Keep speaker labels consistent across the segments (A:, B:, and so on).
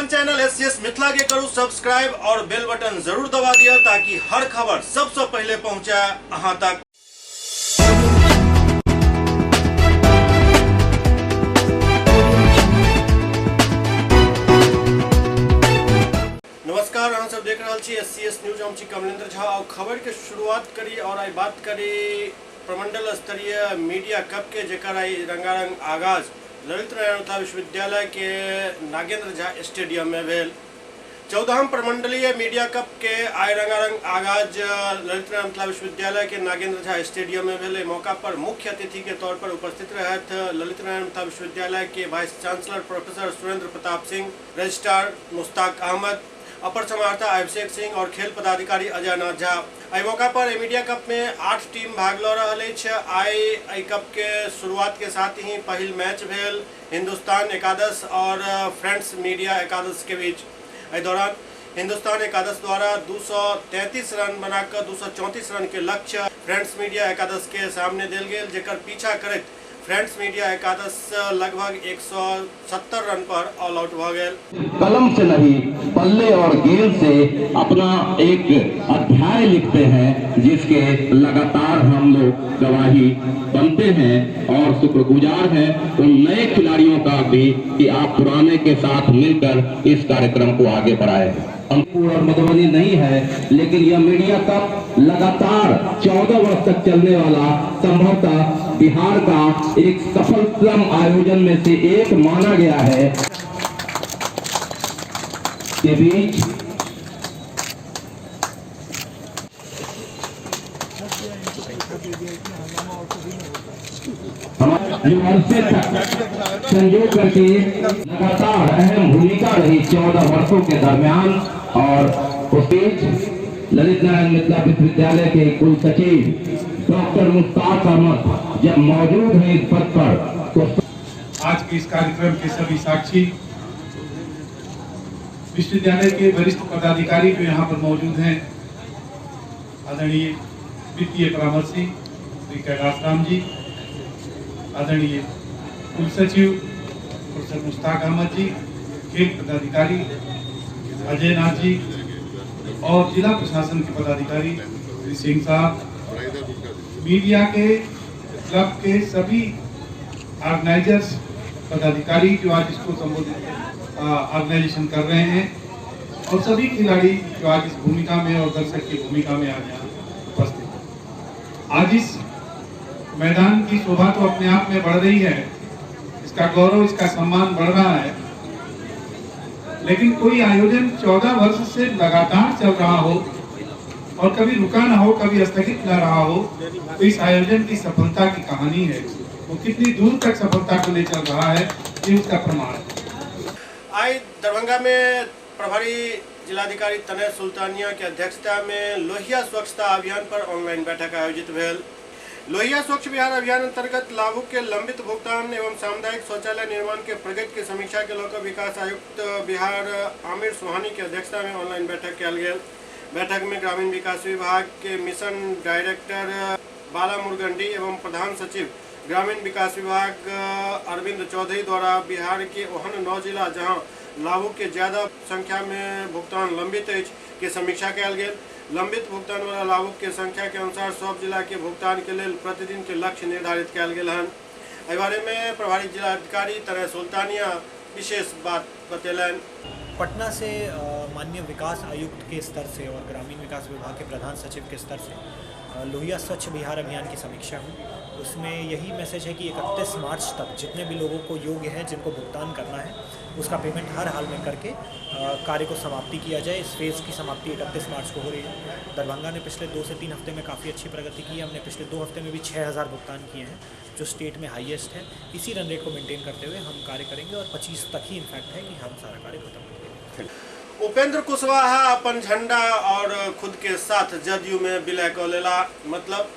A: अपन channel SCS Mithila के करू सब्सक्राइब और बेल बटन जरूर दबा दिया ताकि हर खबर सबसे पहले पहुंचे अहां तक। नमस्कार, अहाँ सब देख रहल छी एससीएस न्यूज। हम छी कमलेंद्र झा और खबर के शुरुआत करी और आई बात करी प्रमंडल स्तरीय मीडिया कप के, जेकर आई रंगारंग आगाज ललित नारायण मिथिला विश्वविद्यालय के नागेंद्र झा स्टेडियम में भेल। 14वां प्रमंडलीय मीडिया कप के आइ रंगारंग आगाज ललित नारायण मिथिला विश्वविद्यालय के नागेंद्र झा स्टेडियम में भेल। मौका पर मुख्य अतिथि के तौर पर उपस्थित रहथि ललित नारायण मिथिला विश्वविद्यालय के vice chancellor professor Surendra Pratap Singh, registrar Mushtaq Ahmed, अपर समाहर्ता अभिषेक सिंह और खेल पदाधिकारी अजय नाथ झा। एहि मौका पर एहि मीडिया कप में 8 टीम भाग लऽ रहल अछि। आइ एहि कप के शुरुआत के साथ ही पहिल मैच भेल हिंदुस्तान एकादश और फ्रेंड्स मीडिया एकादश के बीच। एहि दौरान हिंदुस्तान एकादश द्वारा 233 रन बनाकर 234 रन के लक्ष्य फ्रेंड्स मीडिया एकादश के सामने देल गेल, जेकर पीछा करैत फ्रेंड्स मीडिया एकादश लगभग 170 रन पर ऑल आउट भ गेल।
B: कलम से नहीं बल्ले और गेंद से अपना एक अध्याय लिखते हैं, जिसके लगातार हम लोग गवाही बनते हैं और शुक्रगुजार हैं उन नए खिलाड़ियों का भी कि आप पुराने के साथ मिलकर इस कार्यक्रम को आगे बढ़ाए। अंकुर और मधुबनी नहीं है, लेकिन यह मीडिया कप लगातार 14 वर्ष तक चलने वाला संभवतः बिहार का एक सफलतम आयोजन में से एक माना गया है। के बीच जो अरसे तक संजो करके लगातार अहम भूमिका रही 14 वर्षों के दरमियान, और उस बीच ललित नारायण मिथिला विश्वविद्यालय के कुल सचिव डॉक्टर मुश्ताक अहमद जब मौजूद हैं इस पद पर, तो
C: आज के इस कार्यक्रम के सभी साक्षी, विश्वविद्यालय के वरिष्ठ पदाधिकारी जो यहाँ पर मौजूद हैं, आदरणीय वित्तीय परामर्शी श्री कैलाश राम जी, आदरणीय कुल सचिव प्रोफेसर मुश्ताक अहमद जी, खेल पदाधिकारी अजय नाथ जी और जिला प्रशासन के पदाधिकारी श्री सिंह साहब, मीडिया के क्लब के सभी ऑर्गेनाइजर्स पदाधिकारी जो आज इसको संबोधित ऑर्गेनाइजेशन कर रहे हैं, और सभी खिलाड़ी जो आज इस भूमिका में और दर्शक की भूमिका में आज यहाँ उपस्थित हैं। आज इस मैदान की शोभा तो अपने आप में बढ़ रही है, इसका गौरव, इसका सम्मान बढ़ रहा है, लेकिन कोई आयोजन 14 वर्ष से लगातार चल रहा हो और कभी रुका ना हो, कभी स्थगित ना रहा हो, तो इस आयोजन की सफलता की कहानी है। वो कितनी दूर तक सफलता को ले चल रहा है, ये उसका प्रमाण है।
A: आई दरभंगा में प्रभारी जिलाधिकारी तनय सुल्तानिया के अध्यक्षता में लोहिया स्वच्छता अभियान पर ऑनलाइन बैठक आयोजित भेल। लोहिया स्वच्छ बिहार अभियान अंतर्गत लाभुक के लंबित भुगतान एवं सामुदायिक शौचालय निर्माण के प्रगति के समीक्षा के लऽ कऽ विकास आयुक्त बिहार आमिर सुहानी के अध्यक्षता में ऑनलाइन बैठक कयल गेल। बैठक में ग्रामीण विकास विभाग के मिशन डायरेक्टर बाला मुर्गंडी एवं प्रधान सचिव ग्रामीण विकास विभाग अरविंद चौधरी द्वारा बिहार के ओहन 9 जिला जहां लाभुक के ज्यादा संख्या में भुगतान लंबित अछि के समीक्षा कयल गेल। लंबित भुगतान वाला लाभुक के संख्या के अनुसार सब जिला के भुगतान के लेल प्रतिदिन के लक्ष्य निर्धारित कयल गेल हन। एहि बारे में प्रभारी जिलाधिकारी तनय सुल्तानिया विशेष बात बतेलनि।
D: पटना से माननीय विकास आयुक्त के स्तर से और ग्रामीण विकास विभाग के प्रधान सचिव के स्तर से लोहिया स्वच्छ बिहार अभियान की समीक्षा हुई। उसमें यही मैसेज है कि 31 मार्च तक जितने भी लोगों को योग्य है, जिनको भुगतान करना है, उसका पेमेंट हर हाल में करके कार्य को समाप्ति किया जाए। इस फेज़ की समाप्ति 31 मार्च को हो रही है। दरभंगा ने पिछले 2 से 3 हफ्ते में काफ़ी अच्छी प्रगति की है। हमने पिछले 2 हफ्ते में भी 6000 भुगतान किए हैं, जो स्टेट में हाईएस्ट है। इसी रन रेट को मेंटेन करते हुए हम कार्य करेंगे और 25 तक ही इनफैक्ट है कि हम सारा कार्य खत्म करेंगे।
A: उपेंद्र कुशवाहा अपन झंडा और खुद के साथ जदयू में विलय कऽ लेला, मतलब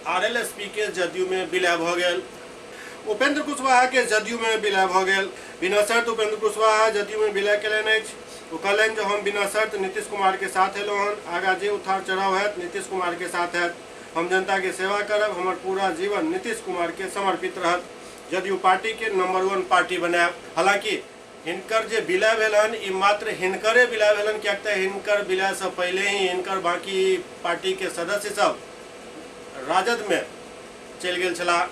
A: आरएलएसपी के जदयू में विलय भऽ गेल। उपेंद्र कुशवाहा के जदयू में विलय भऽ गेल। बिना शर्त उपेंद्र कुशवाहा जदयू में विलय केलनि अछि। ओ कहलनि जे हम बिना शर्त नीतीश कुमार के साथ एलहुँ हन, आगा जे उतार चढ़ाव हैत नीतीश कुमार के साथ हैत, हम जनता के सेवा करब, हमर पूरा जीवन नीतीश कुमार के समर्पित रहत, जदयू पार्टी के नंबर 1 पार्टी बनायब। हालांकि हिनकर जे विलय भेल हन ई मात्र हिनकरे विलय भेल हन, किएक तऽ हिनकर विलयसँ पहिले ही हिनकर बाकी पार्टी के सदस्य सब राजद में चलि गेल छलाह।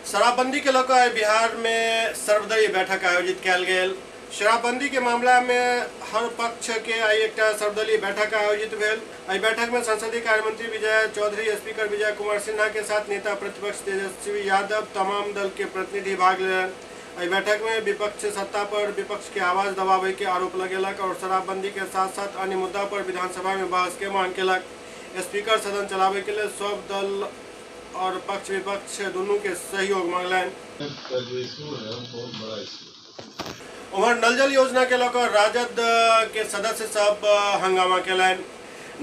A: शराबबंदी के लऽ कऽ आइ बिहार में सर्वदलीय बैठक आयोजित कयल गेल। शराबबंदी के मामला में हर पक्ष के आइ एकटा सर्वदलीय बैठक आयोजित भेल। एहि बैठक में संसदीय कार्यमंत्री विजय चौधरी, स्पीकर विजय कुमार सिन्हा के साथ नेता प्रतिपक्ष तेजस्वी यादव, तमाम दल के प्रतिनिधि भाग लेलनि। एहि बैठक में विपक्ष सत्ता पर विपक्ष के आवाज दबाबै के आरोप लगेलक और शराबबंदी के साथ साथ अन्य मुद्दा पर विधानसभा में बहस के मांग केलक। स्पीकर सदन चलाबै के लेल सब दल और पक्ष विपक्ष दुनू के सहयोग मांगलनि।
E: का जो इशू है वो बहुत बड़ा इशू है।
A: उम्हर नल जल योजना के लऽ कऽ राजद के सदस्य सब हंगामा केलनि।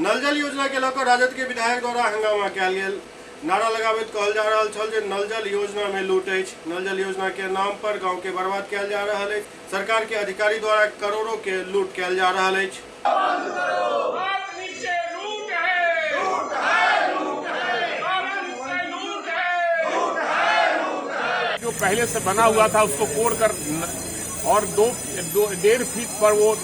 A: नल जल योजना के लऽ कऽ राजद के विधायक द्वारा हंगामा कयल गेल। नारा लगाबैत कहल जा रहल छल जे नल जल योजना में लूट अछि, नल जल योजना के नाम पर गांव के बर्बाद कयल जा रहल अछि, सरकार के अधिकारी द्वारा करोड़ों के लूट कयल जा रहल अछि।
F: जो पहले से बना हुआ था उसको कोड़ कर और 2.5 फीट पर वो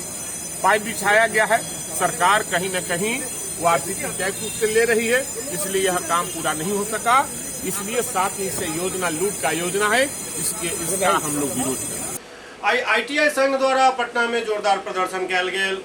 F: पाइप बिछाया गया है। सरकार कहीं न कहीं वो आरसीपी टैक्स उससे ले रही है, इसलिए यह काम पूरा नहीं हो सका। इसलिए साथ ही से योजना लूट का योजना है, इसके इसका हम लोग विरोध करें।
A: आइ आईटीआई संघ द्वारा पटना में जोरदार प्रदर्शन कयल गेल।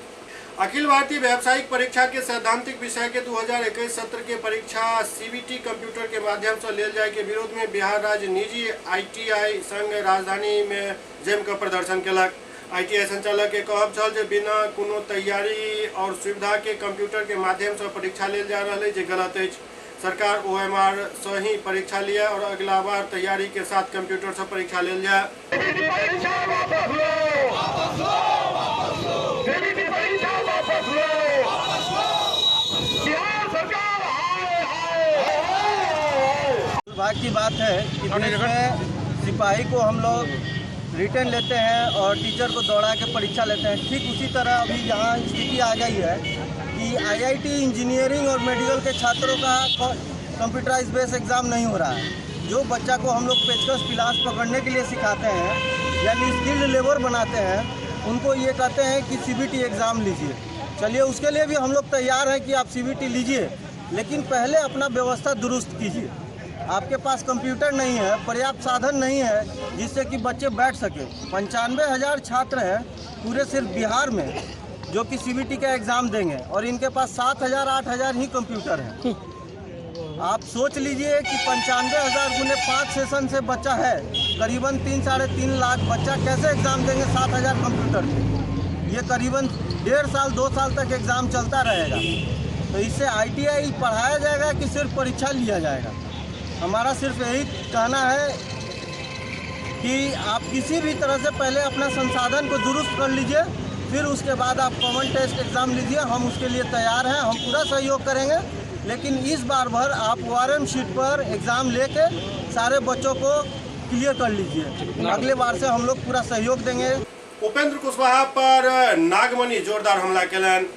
A: अखिल भारतीय व्यावसायिक परीक्षा के सैद्धांतिक विषय के 2021 सत्र के परीक्षा सीबीटी कंप्यूटर के माध्यम से लेल जाय के विरोध में बिहार राज्य निजी आईटीआई संघ राजधानी में जमि कऽ प्रदर्शन केलक। आईटीआई संचालक के कहब छल जे बिना कोनो तैयारी और सुविधा के कंप्यूटर के माध्यम से परीक्षा लेल जा रहल अछि, जे गलत अछि। सरकार ओएमआर से ही परीक्षा लिया और अगला बार तैयारी के साथ कंप्यूटर से परीक्षा लेल जाय।
G: परीक्षा वापस लो, सीबीटी परीक्षा वापस लो, बिहार सरकार हाय हाय।
H: दुर्भाग्य की बात है कि देश में सिपाही को हम लोग रिटर्न लेते हैं और टीचर को दौड़ा के परीक्षा लेते हैं। ठीक उसी तरह अभी यहाँ स्थिति आ गई है कि आईआईटी, इंजीनियरिंग और मेडिकल के छात्रों का कंप्यूटराइज बेस एग्ज़ाम नहीं हो रहा है। जो बच्चा को हम लोग पेचकस पिलास पकड़ने के लिए सिखाते हैं, यानी स्किल्ड लेबर बनाते हैं, उनको ये कहते हैं कि सीबीटी एग्ज़ाम लीजिए। चलिए, उसके लिए भी हम लोग तैयार हैं कि आप सीबीटी लीजिए, लेकिन पहले अपना व्यवस्था दुरुस्त कीजिए। आपके पास कंप्यूटर नहीं है, पर्याप्त साधन नहीं है जिससे कि बच्चे बैठ सके। 95,000 छात्र हैं पूरे सिर्फ बिहार में जो कि सीबीटी का एग्ज़ाम देंगे, और इनके पास 7,000 8,000 ही कंप्यूटर हैं। आप सोच लीजिए कि 95,000 गुने 5 सेशन से बच्चा है, करीबन 3 साढ़े 3 लाख बच्चा कैसे एग्ज़ाम देंगे 7,000 कंप्यूटर पे? ये करीबन 1.5 साल 2 साल तक एग्ज़ाम चलता रहेगा। तो इससे आईटीआई पढ़ाया जाएगा कि सिर्फ परीक्षा लिया जाएगा? हमारा सिर्फ यही कहना है कि आप किसी भी तरह से पहले अपना संसाधन को दुरुस्त कर लीजिए, फिर उसके बाद आप कॉमन टेस्ट एग्ज़ाम लीजिए। हम उसके लिए तैयार हैं, हम पूरा सहयोग करेंगे, लेकिन इस बार भर आप ओआरएम शीट पर एग्ज़ाम लेके सारे बच्चों को क्लियर कर लीजिए। अगले बार से हम लोग पूरा सहयोग देंगे।
A: उपेंद्र कुशवाहा पर नागमणि जोरदार हमला केलनि।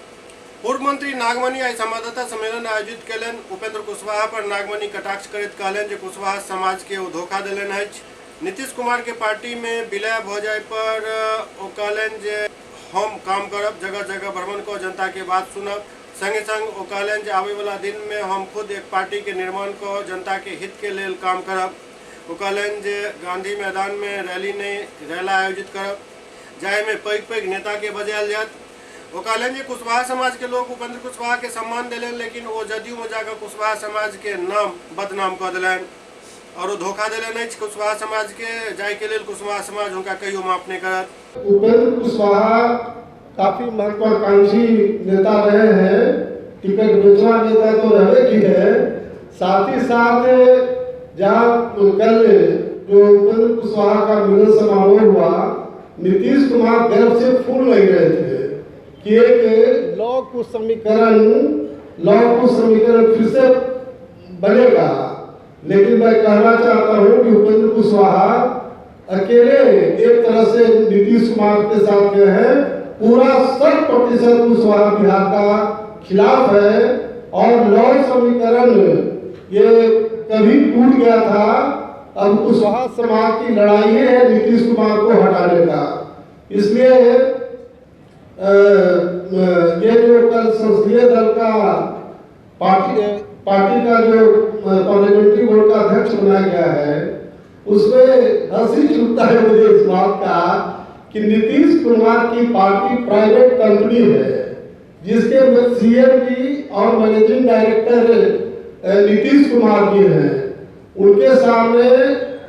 A: पूर्व मंत्री नागमणि आइ संवाददाता सम्मेलन आयोजित केलनि। उपेंद्र कुशवाहा पर नागमणि कटाक्ष करैत कहलनि जे कुशवाहा समाज के ओ धोखा देलनि अछि। नीतीश कुमार के पार्टी में विलय भऽ जाय पर ओ कहलनि जे हम काम करब, जगह जगह भ्रमण कऽ जनता के बात सुनब। संगे संग ओ कहलनि जे आबै वाला दिन में हम खुद एक पार्टी के निर्माण कऽ जनता के हित के लेल काम करब। ओ कहलनि जे गांधी मैदान में रैली नहीं रैला आयोजित करब, जाहिमे पैघ पैघ नेता के बजायल जायत। ओ कहलनि जे कुशवाहा समाज के लोग उपेंद्र कुशवाहा के सम्मान देलनि, लेकिन ओ जदयू में जाकर कुशवाहा समाज के नाम बदनाम कऽ देलनि और ओ धोखा देलनि अछि कुशवाहा समाज के, जाहि के लेल कुशवाहा समाज हुनका कहियो माफ नहि करत।
E: उपेंद्र कुशवाहा काफी महत्वाकांक्षी नेता रहे हैं, टिकट बेचवा नेता तो रहे की है। साथ ही साथ जहाँ कल जो उपेंद्र कुशवाहा का मिलन समारोह हुआ, नीतीश कुमार गर्व से फूल लग रहे थे कि एक लॉ कुश समीकरण, लॉ कुश समीकरण फिर से बनेगा। लेकिन मैं कहना चाहता हूं कि उपेंद्र कुशवाहा अकेले एक तरह से नीतीश कुमार के साथ गए हैं पूरा 100% कुशवाहा बिहार का खिलाफ है। और लॉ समीकरण ये कभी टूट गया था, अब कुशवाहा समाज की लड़ाई है नीतीश कुमार को हटाने का। इसलिए ये जो कल संसदीय दल का पार्टी का जो पार्लियामेंट्री बोर्ड का अध्यक्ष बनाया गया है, उसमें हंसी छूटता है मुझे इस बात का कि नीतीश कुमार की पार्टी प्राइवेट कंपनी है, जिसके सीएम जी और मैनेजिंग डायरेक्टर नीतीश कुमार जी हैं। उनके सामने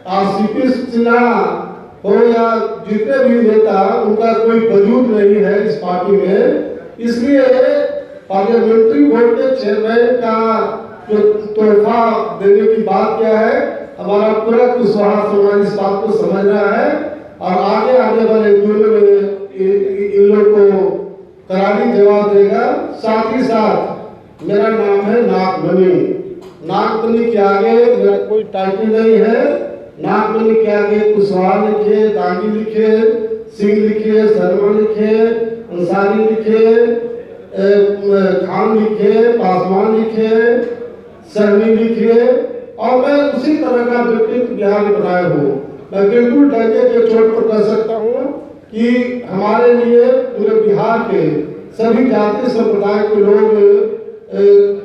E: आरसीपी सिन्हा हो या जितने भी नेता, उनका कोई वजूद नहीं है इस पार्टी में। इसलिए पार्लियामेंट्री बोर्ड के चेयरमैन का जो तोहफा देने की बात क्या है, हमारा पूरा कुशवाहा समाज इस बात को समझ रहा है और आगे आने वाले दिनों में इन लोग को करारी जवाब देगा। साथ ही साथ मेरा नाम है नागमणि, नागमणि के आगे मेरा कोई टाइटल नहीं है। नागमणि के आगे कुशवाहा लिखे, दांगी लिखे, सिंह लिखे, शर्मा लिखे, अंसारी लिखे, खान लिखे, पासवान लिखे, सहनी लिखे, और मैं उसी तरह का व्यक्तित्व बिहार में बनाया हूँ। मैं बिल्कुल डंके के चोट पर कह सकता हूँ कि हमारे लिए पूरे बिहार के सभी जाति संप्रदाय के लोग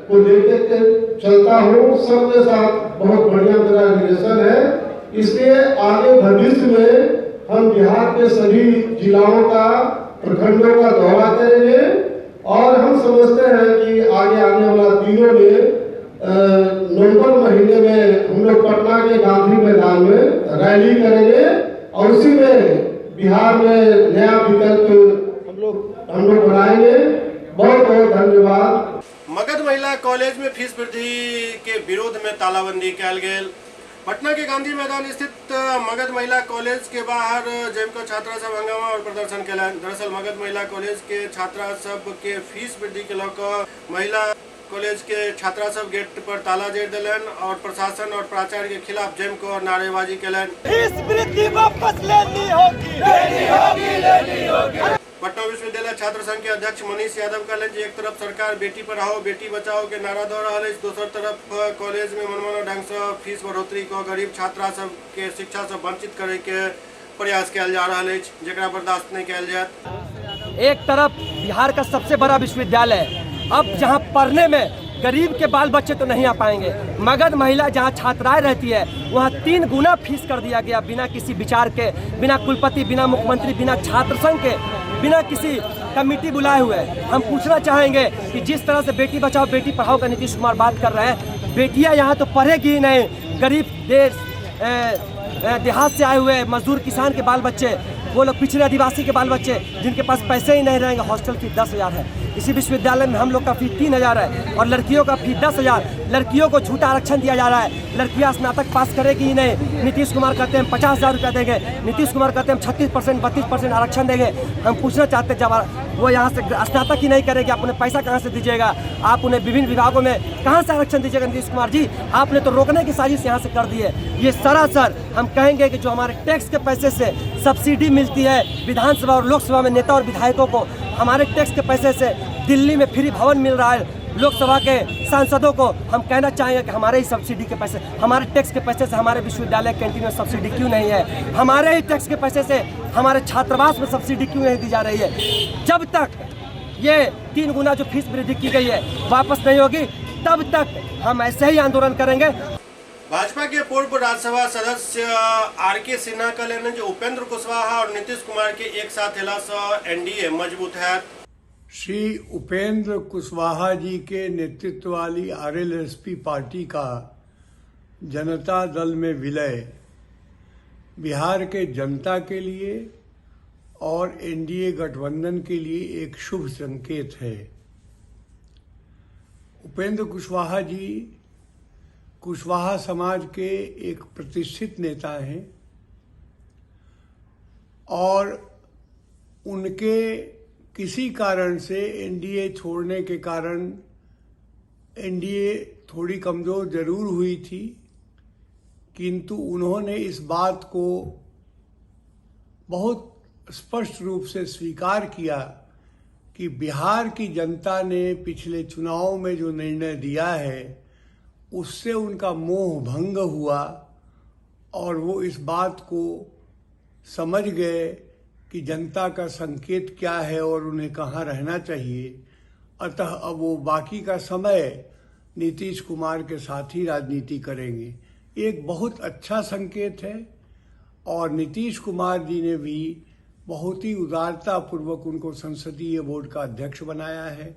E: को लेकर के चलता हूँ, सबके साथ बहुत बढ़िया मेरा रिलेशन है। इसलिए आगे भविष्य में हम बिहार के सभी जिलाओं का, प्रखंडों का दौरा करेंगे और हम समझते हैं कि आगे आने वाला दिनों में नवंबर महीने में हम लोग पटना के गांधी मैदान में रैली करेंगे और उसी में बिहार में नया विकल्प हम लोग बनाएंगे। बहुत बहुत धन्यवाद।
A: मगध महिला कॉलेज में फीस वृद्धि के विरोध में तालाबंदी कयल गेल। पटना के गांधी मैदान स्थित मगध महिला कॉलेज के बाहर जमकर छात्रा सब हंगामा और प्रदर्शन कयलनि। दरअसल मगध महिला कॉलेज के छात्रा सब के फीस वृद्धि के लऽ कऽ महिला कॉलेज के छात्रा सब गेट पर ताला जड़ देलनि और प्रशासन और प्राचार्य के खिलाफ जमकर नारेबाजी कयलनि।
I: फीस वृद्धि वापस लेनी होगी, लेनी होगी, लेनी होगी।
A: पटना विश्वविद्यालय छात्र संघ के अध्यक्ष मनीष यादव कहलनि जे एक तरफ सरकार बेटी पढ़ाओ बेटी बचाओ के नारा दऽ रहल अछि, दोसर तरफ कॉलेज में मनमाना ढंग से फीस बढ़ोतरी कऽ गरीब छात्रा सब के शिक्षा से वंचित करे के प्रयास कयल जा रहल अछि, जेकरा बर्दाश्त नहीं कयल जायत।
I: एक तरफ बिहार का सबसे बड़ा विश्वविद्यालय, अब जहाँ पढ़ने में गरीब के बाल बच्चे तो नहीं आ पाएंगे, मगध महिला जहाँ छात्राएं रहती है वहाँ 3 गुना फीस कर दिया गया, बिना किसी विचार के, बिना कुलपति, बिना मुख्यमंत्री, बिना छात्र संघ के, बिना किसी कमेटी बुलाए हुए। हम पूछना चाहेंगे कि जिस तरह से बेटी बचाओ बेटी पढ़ाओ का नीतीश कुमार बात कर रहे हैं, बेटियाँ यहाँ तो पढ़ेगी ही नहीं। गरीब देश देहात से आए हुए मजदूर किसान के बाल बच्चे, वो लोग पिछड़े आदिवासी के बाल बच्चे जिनके पास पैसे ही नहीं रहेंगे, हॉस्टल फी 10,000 है। इसी विश्वविद्यालय में हम लोग का फी 3,000 है और लड़कियों का फी 10,000। लड़कियों को झूठा आरक्षण दिया जा रहा है, लड़कियां स्नातक पास करेगी ही नहीं। नीतीश कुमार कहते हैं 50,000 रुपया देंगे, नीतीश कुमार कहते हैं 36% 32% आरक्षण देंगे। हम पूछना चाहते हैं, जब वो यहाँ से स्नातक ही नहीं करेंगे, आप उन्हें पैसा कहाँ से दीजिएगा? आप उन्हें विभिन्न विभागों में कहाँ से आरक्षण दीजिएगा? नीतीश कुमार जी, आपने तो रोकने की साजिश यहाँ से कर दी है। ये सरासर हम कहेंगे कि जो हमारे टैक्स के पैसे से सब्सिडी मिलती है विधानसभा और लोकसभा में नेता और विधायकों को, हमारे टैक्स के पैसे से दिल्ली में फ्री भवन मिल रहा है लोकसभा के सांसदों को, हम कहना चाहेंगे कि हमारे ही सब्सिडी के पैसे, हमारे टैक्स के पैसे से हमारे विश्वविद्यालय कैंटीन में सब्सिडी क्यों नहीं है? हमारे ही टैक्स के पैसे से हमारे छात्रावास में सब्सिडी क्यों नहीं दी जा रही है? जब तक ये 3 गुना जो फीस वृद्धि की गई है वापस नहीं होगी, तब तक हम ऐसे ही आंदोलन करेंगे।
A: भाजपा के पूर्व राज्यसभा सदस्य are के सिन्हा कहलनि जे उपेंद्र कुशवाहा और नीतीश कुमार के एक साथ अयला से एनडीए मजबूत है।
J: श्री उपेंद्र कुशवाहा जी के नेतृत्व वाली आरएलएसपी पार्टी का जनता दल में विलय बिहार के जनता के लिए और एनडीए गठबंधन के लिए एक शुभ संकेत है। उपेंद्र कुशवाहा जी कुशवाहा समाज के एक प्रतिष्ठित नेता हैं और उनके किसी कारण से एनडीए छोड़ने के कारण एनडीए थोड़ी कमज़ोर जरूर हुई थी, किंतु उन्होंने इस बात को बहुत स्पष्ट रूप से स्वीकार किया कि बिहार की जनता ने पिछले चुनाव में जो निर्णय दिया है उससे उनका मोह भंग हुआ और वो इस बात को समझ गए कि जनता का संकेत क्या है और उन्हें कहाँ रहना चाहिए। अतः अब वो बाकी का समय नीतीश कुमार के साथ ही राजनीति करेंगे। एक बहुत अच्छा संकेत है और नीतीश कुमार जी ने भी बहुत ही उदारतापूर्वक उनको संसदीय बोर्ड का अध्यक्ष बनाया है।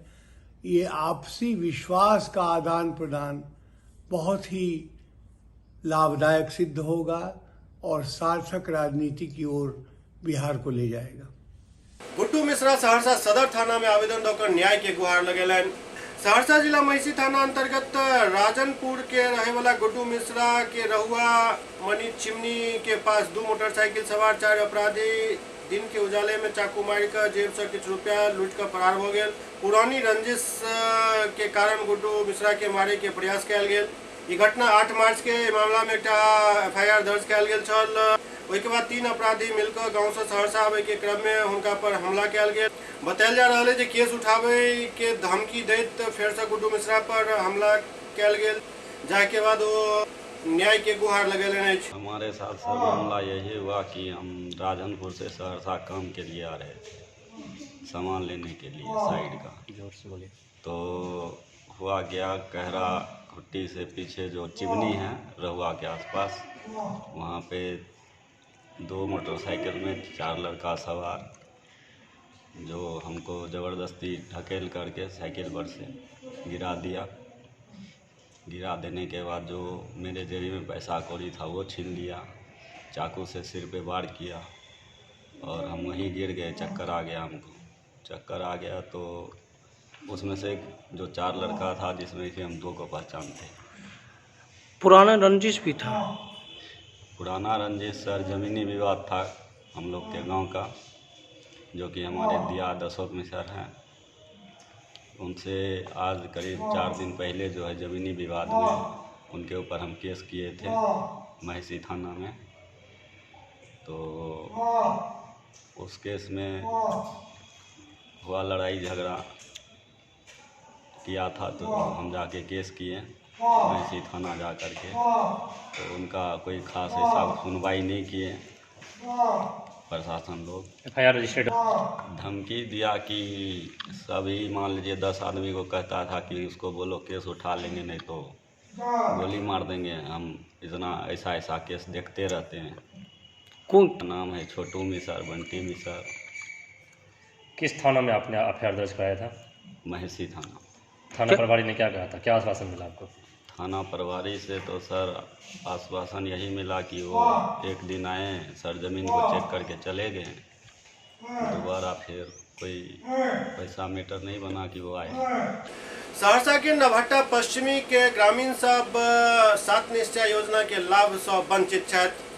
J: ये आपसी विश्वास का आदान प्रदान बहुत ही लाभदायक सिद्ध होगा और सार्थक राजनीति की ओर बिहार को ले जाएगा।
A: गुड्डू मिश्रा सहरसा सदर थाना में आवेदन देकर न्याय के गुहार लगेलनि। सहरसा जिला महिषी थाना अंतर्गत राजनपुर के रहे वाला गुड्डू मिश्रा के रहुआ मनी चिमनी के पास 2 मोटरसाइकिल सवार 4 अपराधी दिन के उजाले में चाकू मारिकर जेब से किछु रुपया लूट कर फरार हो गए। पुरानी रंजिश के कारण गुड्डू मिश्रा के मारे के प्रयास कयल गेल। ई घटना 8 मार्च के मामला में एकटा एफआईआर दर्ज कयल गेल छल। ओहिके बाद 3 अपराधी मिलकर गांव से सहरसा आबे के क्रम में हुनका पर हमला कयल गेल। बतायल जा रहल है जे केस उठावे के धमकी दैत फेर से गुड्डू मिश्रा पर हमला कयल गेल, जाके बाद वो न्याय के गुहार लगेलनि अछि।
K: हमारे साथ सर मामला यही हुआ कि हम राजनपुर से सहरसा काम के लिए आ रहे थे, सामान लेने के लिए साइड का।
L: जोर से बोलिए।
K: तो हुआ गया कहरा खुट्टी से पीछे जो चिमनी है रहुआ के आसपास, वहाँ पे 2 मोटरसाइकिल में 4 लड़का सवार जो हमको ज़बरदस्ती ढकेल करके साइकिल पर से गिरा दिया। गिरा देने के बाद जो मेरे जेबी में पैसा कौड़ी था वो छीन लिया, चाकू से सिर पे वार किया और हम वहीं गिर गए। चक्कर आ गया हमको। चक्कर आ गया तो उसमें से जो 4 लड़का था जिसमें कि हम 2 को पहचानते।
L: पुराना रंजिश भी था?
K: पुराना रंजिश सर ज़मीनी विवाद था हम लोग के गांव का, जो कि हमारे दियाद अशोक मिश्र हैं, उनसे आज करीब 4 दिन पहले जो है ज़मीनी विवाद में उनके ऊपर हम केस किए थे महिषी थाना में। तो उस केस में हुआ लड़ाई झगड़ा किया था, तो हम जाके केस किए महिषी थाना जा कर के, तो उनका कोई खास ऐसा सुनवाई नहीं किए प्रशासन लोग।
L: FIR registered.
K: धमकी दिया कि सभी मान लीजिए 10 आदमी को कहता था कि उसको बोलो केस उठा लेंगे नहीं तो गोली मार देंगे हम, इतना ऐसा ऐसा केस देखते रहते हैं।
L: कौन?
K: नाम है छोटू मिश्र, बंटी मिश्र।
L: किस थाना में आपने एफआईआर दर्ज कराया था?
K: महिषी थाना।
L: थाना प्रभारी ने क्या कहा था, क्या आश्वासन मिला आपको?
K: थाना प्रभारी से तो सर आश्वासन यही मिला कि वो एक दिन आए सर, ज़मीन को चेक करके चले गए, दोबारा फिर कोई पैसा मैटर नहीं बना कि वो आए।
A: सहरसा के नवहट्टा पश्चिमी के ग्रामीण सब सात निश्चय योजना के लाभ से वंचित छथि।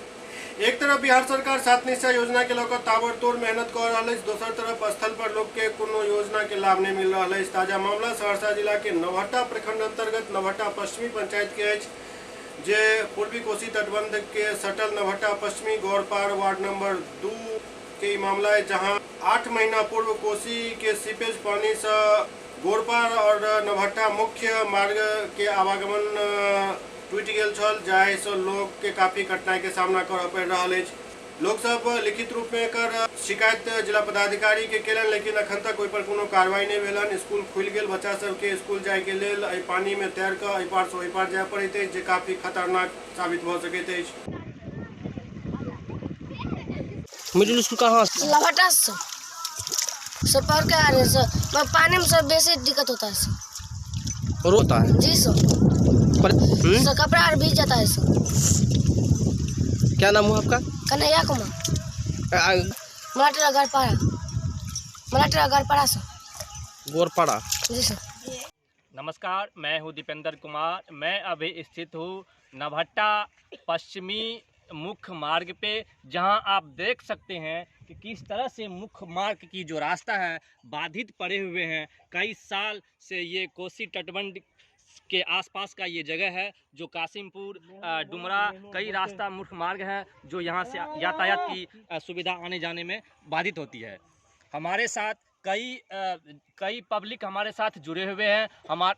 A: एक तरफ बिहार सरकार सात निश्चय योजना के लऽ कऽ ताबड़तोड़ मेहनत कऽ रहल अछि, दोसर तरफ स्थल पर लोक के कोनो योजना के लाभ नहीं मिल रहल अछि। ताजा मामला सहरसा जिला के नवहट्टा प्रखंड अंतर्गत नवहट्टा पश्चिमी पंचायत के अछि, जे पूर्वी कोसी तटबंध के सटल नवहट्टा पश्चिमी गौरपार वार्ड नंबर 2 के ई मामला है, जहां 8 महीना पूर्व कोसी के सीपेज पानी से गोरपार और नवहट्टा मुख्य मार्ग के आवागमन टूटि गेल छल, जाहिसँ लोक के काफी कठिनाई के सामना करऽ पड़ि रहल अछि। लोक सब लिखित रूप में एकर शिकायत जिला पदाधिकारी के केलनि, लेकिन अखन तक ओहि पर कोनो कार्रवाई नहीं भेलनि। स्कूल खुलि गेल, बच्चा सबके स्कूल जाय के लेल एहि पानी में तैर कऽ एहि पार से ओहि पार जाय पड़ैत अछि, जे काफी खतरनाक साबित भऽ सकैत अछि।
L: मिडिल स्कूल कहाँ?
M: नवहट्टा से सर पढ़ के आ रहे हैं सर, पर पानी में सर बेसी दिक्कत होता है सर।
L: रोता है?
M: जी सर। सर कपड़ा और भीग जाता है सर।
L: क्या नाम हुआ आपका?
M: कन्हैया कुमार। मराठा गढ़पाड़ा। मराठा गढ़पाड़ा सर।
L: गोरपाड़ा।
M: जी सर।
N: नमस्कार, मैं हूं दीपेंद्र कुमार। मैं अभी स्थित हूं नवहट्टा पश्चिमी मुख्य मार्ग पे, जहां आप देख सकते हैं कि किस तरह से मुख्य मार्ग की जो रास्ता है बाधित पड़े हुए हैं। कई साल से ये कोसी तटबंध के आसपास का ये जगह है, जो कासिमपुर, डुमरा, कई रास्ता मुख्य मार्ग है जो यहाँ से यातायात की सुविधा आने जाने में बाधित होती है। हमारे साथ कई कई पब्लिक हमारे साथ जुड़े हुए हैं,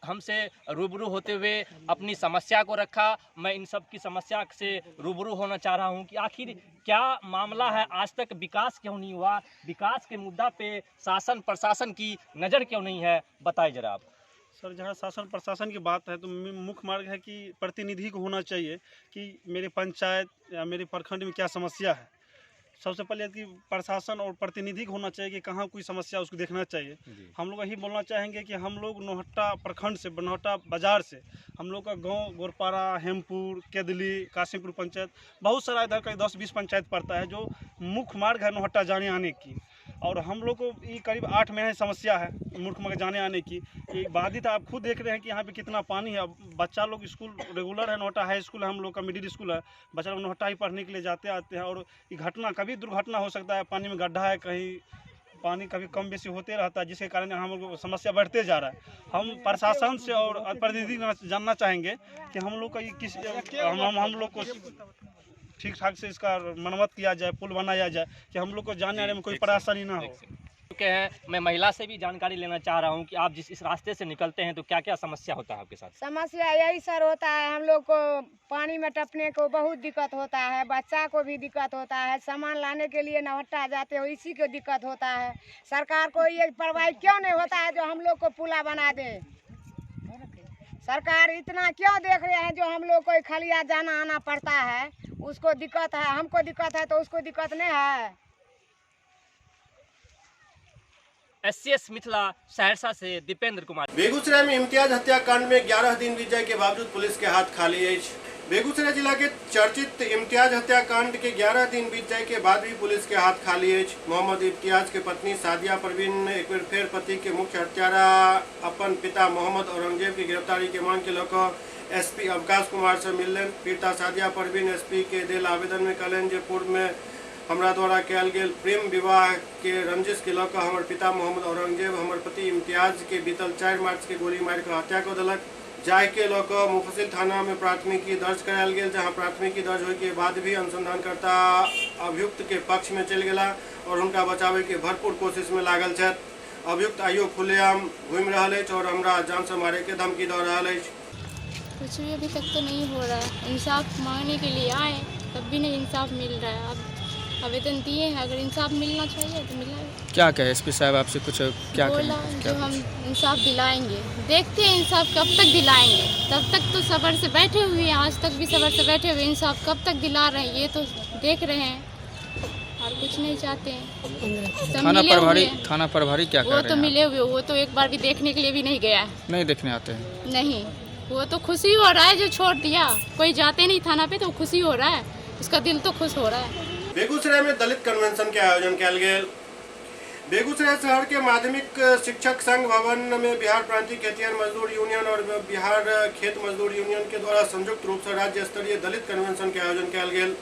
N: हमसे रूबरू होते हुए अपनी समस्या को रखा। मैं इन सब की समस्या से रूबरू होना चाह रहा हूं कि आखिर क्या मामला है, आज तक विकास क्यों नहीं हुआ, विकास के मुद्दा पे शासन प्रशासन की नज़र क्यों नहीं है, बताइए जरा आप।
O: सर, जहाँ शासन प्रशासन की बात है तो मुख्य मार्ग है कि प्रतिनिधि को होना चाहिए कि मेरे पंचायत या मेरे प्रखंड में क्या समस्या है। सबसे पहले कि प्रशासन और प्रतिनिधि को होना चाहिए कि कहाँ कोई समस्या, उसको देखना चाहिए। हम लोग यही बोलना चाहेंगे कि हम लोग नौहट्टा प्रखंड से, नौहट्टा बाज़ार से, हम लोग का गांव गोरपारा, हेमपुर, केदली, कासिमपुर पंचायत, बहुत सारा इधर का 10-20 पंचायत पड़ता है जो मुख्य मार्ग है नौहट्टा जाने आने की। और हम लोग को ये करीब 8 महीने समस्या है मुख्य मार्ग जाने आने की। ये बाधित आप खुद देख रहे हैं कि यहाँ पे कितना पानी है। अब बच्चा लोग स्कूल रेगुलर है, नौहट्टा हाई स्कूल है, हम लोग का मिडिल स्कूल है, बच्चा लोग नौहट्टा ही पढ़ने के लिए जाते आते हैं। और ये घटना कभी दुर्घटना हो सकता है, पानी में गड्ढा है, कहीं पानी कभी कम बेसी होते रहता है, जिसके कारण हम लोग को समस्या बढ़ते जा रहा है। हम प्रशासन से और प्रतिनिधि जानना चाहेंगे कि हम लोग का ये किस हम लोग को ठीक ठाक से इसका मरम्मत किया जाए, पुल बनाया जाए कि हम लोग को जाने आने में कोई परेशानी ना हो।
N: हैं, मैं महिला से भी जानकारी लेना चाह रहा हूं कि आप जिस इस रास्ते से निकलते हैं तो क्या क्या समस्या होता है आपके साथ?
P: समस्या यही सर होता है, हम लोग को पानी में टपने को बहुत दिक्कत होता है, बच्चा को भी दिक्कत होता है, सामान लाने के लिए नौहट्टा जाते हो इसी को दिक्कत होता है। सरकार को ये परवाह क्यों नहीं होता है जो हम लोग को पुला बना दे? सरकार इतना क्यों देख रहे हैं जो हम लोग को खलिया जाना आना पड़ता है, उसको दिक्कत है, हमको दिक्कत है तो उसको दिक्कत नहीं है।
N: एससीएस मिथिला सहरसा से दीपेंद्र कुमार।
A: बेगूसराय में इम्तियाज हत्याकांड में 11 दिन बीत जाए के बावजूद पुलिस के हाथ खाली अछि। बेगूसराय जिला के चर्चित इम्तियाज हत्याकांड के 11 दिन बीत जाए के बाद भी पुलिस के हाथ खाली अछि। मोहम्मद इम्तियाज के पत्नी सादिया परवीन एक बेर फेर पति के मुख्य हत्यारा अपन पिता मोहम्मद औरंगजेब की गिरफ्तारी के मांग के लऽ एसपी अवकाश कुमार से मिललनि। पीड़िता सादिया परवीन एसपी के देल आवेदन में कहलनि जे पूर्व में हमरा द्वारा कयल गेल प्रेम विवाह के रंजिश के लऽ कऽ हमर पिता मोहम्मद औरंगजेब हमर पति इम्तियाज के बीतल 4 मार्च के गोली मारि कऽ हत्या कऽ देलक। जाहि के लऽ कऽ मुफस्सिल थाना में प्राथमिकी दर्ज करायल गेल, जहां प्राथमिकी दर्ज होय के बाद भी अनुसंधानकर्ता अभियुक्त के पक्ष में चलि गेला और हुनका बचाबे के भरपूर कोशिश में लागल छथि। अभियुक्त आइयो खुलेआम घूमि रहल अछि और हमरा जान से मारे के धमकी दऽ रहल अछि।
Q: कुछ भी अभी तक तो नहीं हो रहा है। इंसाफ मांगने के लिए आए तब भी नहीं इंसाफ मिल रहा है। अब आवेदन दिए हैं, अगर इंसाफ मिलना चाहिए तो मिला।
R: क्या कहे एसपी साहब आपसे, कुछ क्या
Q: बोला? जो हम इंसाफ दिलाएंगे, देखते हैं इंसाफ कब तक दिलाएंगे। तब तक तो सब्र से बैठे हुए हैं, आज तक भी सब्र से बैठे हुए, इंसाफ कब तक दिला रहे हैं ये तो देख रहे हैं और कुछ नहीं चाहते हैं।
R: थाना प्रभारी क्या
Q: वो तो मिले हुए, वो तो एक बार भी देखने के लिए भी नहीं गया है।
R: नहीं देखने आते हैं?
Q: नहीं, वो तो खुशी हो रहा है जो छोड़ दिया, कोई जाते नहीं थाना पे तो खुशी हो रहा है, उसका दिल तो खुश हो रहा है।
A: बेगूसराय में दलित कन्वेंशन के आयोजन किया गेल। बेगूसराय शहर के माध्यमिक शिक्षक संघ भवन में बिहार प्रांतीय खेतिहर मजदूर यूनियन और बिहार खेत मजदूर यूनियन के द्वारा संयुक्त रूप से राज्य स्तरीय दलित कन्वेंशन के आयोजन किया गेल।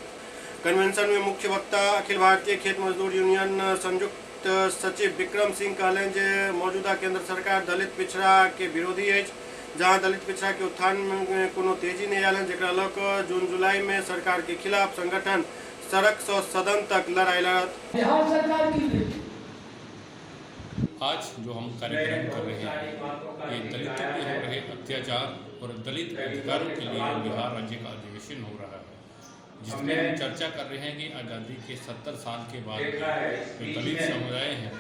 A: कन्वेंशन में मुख्य वक्ता अखिल भारतीय खेत मजदूर यूनियन संयुक्त सचिव विक्रम सिंह कहलनि जे मौजूदा केंद्र सरकार दलित पिछड़ा के विरोधी अछि, जहां दलित पिछड़ा के उत्थान में कोनो तेजी नहीं आयल, जकरा लऽ कऽ जून जुलाई में सरकार के खिलाफ संगठन सड़क से सदन तक लड़ाई लड़त।
S: बिहार सरकार की
T: आज जो हम कार्यक्रम कर रहे हैं ये दलितों पे हो रहे अत्याचार और दलित अधिकारों के लिए बिहार राज्य का अधिवेशन हो रहा है, जिसमें हम चर्चा कर रहे हैं कि आज़ादी के 70 साल के बाद जो दलित समुदाय हैं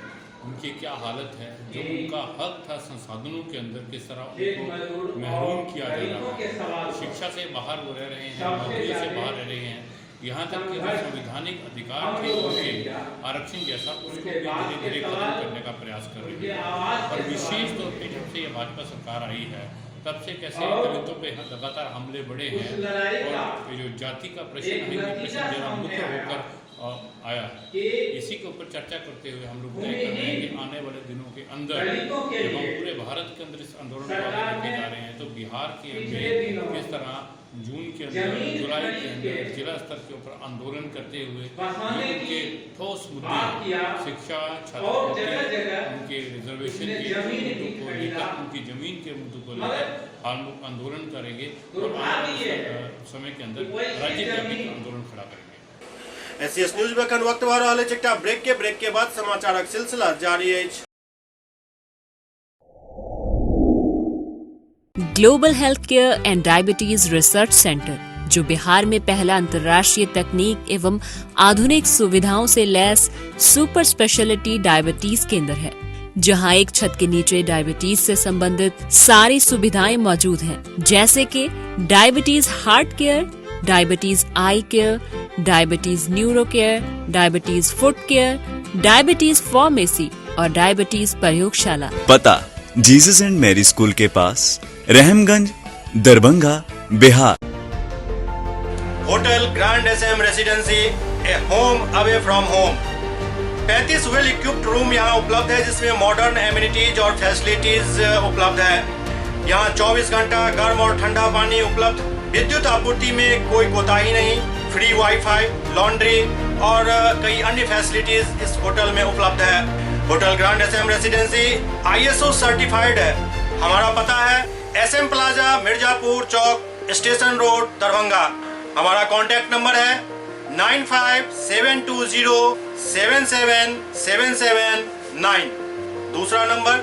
T: उनकी क्या हालत है, जो उनका हक था संसाधनों के अंदर किस तरह उनको महरूम किया जा रहा है, शिक्षा से बाहर वो रह रहे हैं, नौकरी से बाहर रह रहे हैं, यहाँ तक कि जो संवैधानिक अधिकार थे उनके आरक्षण जैसा उसको भी धीरे धीरे खत्म करने का प्रयास कर रही है। और विशेष तौर पर जब से ये भाजपा सरकार आई है तब से कैसे दलितों पे लगातार हमले बढ़े हैं और जो जाति का प्रश्न है ये प्रश्न जरा मुख्य होकर आया है। इसी के ऊपर चर्चा करते हुए हम लोग तय कर रहे हैं कि आने वाले दिनों के अंदर जब हम पूरे भारत के अंदर इस आंदोलन को आगे लेके जा रहे हैं तो बिहार के अंदर किस तरह जून के अंदर, जुलाई के अंदर जिला स्तर के ऊपर आंदोलन करते हुए जो उनके ठोस मुद्दे शिक्षा, छात्रवृत्ति, उनके रिजर्वेशन के मुद्दों को लेकर, उनकी जमीन के मुद्दों को लेकर हम लोग आंदोलन करेंगे और आने वाले समय के अंदर राज्यव्यापी आंदोलन खड़ा करेंगे।
A: एससीएस न्यूज में एखन वक्त भऽ रहल अछि एकटा ब्रेक के। ब्रेक के बाद समाचारक सिलसिला जारी अछि।
S: Global health care and diabetes research centre, जो बिहार में पहला अंतर्राष्ट्रीय तकनीक एवं आधुनिक सुविधाओं से लैस सुपर स्पेशलिटी डायबिटीज केंद्र है, जहां एक छत के नीचे डायबिटीज से संबंधित सारी सुविधाएं मौजूद हैं, जैसे कि diabetes heart care, diabetes eye care, diabetes neuro care, diabetes foot care, diabetes pharmacy और डायबिटीज प्रयोगशाला।
U: पता जीसस एंड मैरी स्कूल के पास, Rahamganj, Darbhanga, Bihar.
A: Hotel grand S M residency, a home away from home. 35 well equipped room यहाँ उपलब्ध है, जिसमें modern amenities और facilities उपलब्ध है। यहाँ 24 घंटा गर्म और ठंडा पानी उपलब्ध, विद्युत आपूर्ति में कोई कोताही नहीं, फ्री वाईफाई, लॉन्ड्री और कई अन्य फैसिलिटीज इस होटल में उपलब्ध है। Hotel grand S M residency ISO certified है। हमारा पता है एस एम प्लाजा, मिर्जापुर चौक, स्टेशन रोड, दरभंगा। हमारा कॉन्टैक्ट नंबर है 9572077779। दूसरा नंबर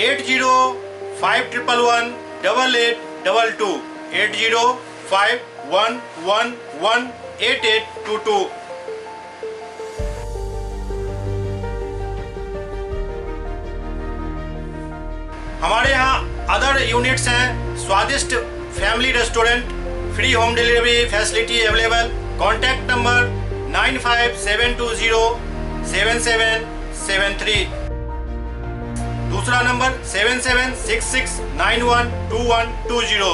A: 8051118822, 8051118822। हमारे यहाँ अदर यूनिट्स हैं, स्वादिष्ट family restaurant, free home delivery facility available. Contact number 9572077773। दूसरा नंबर 7766912120।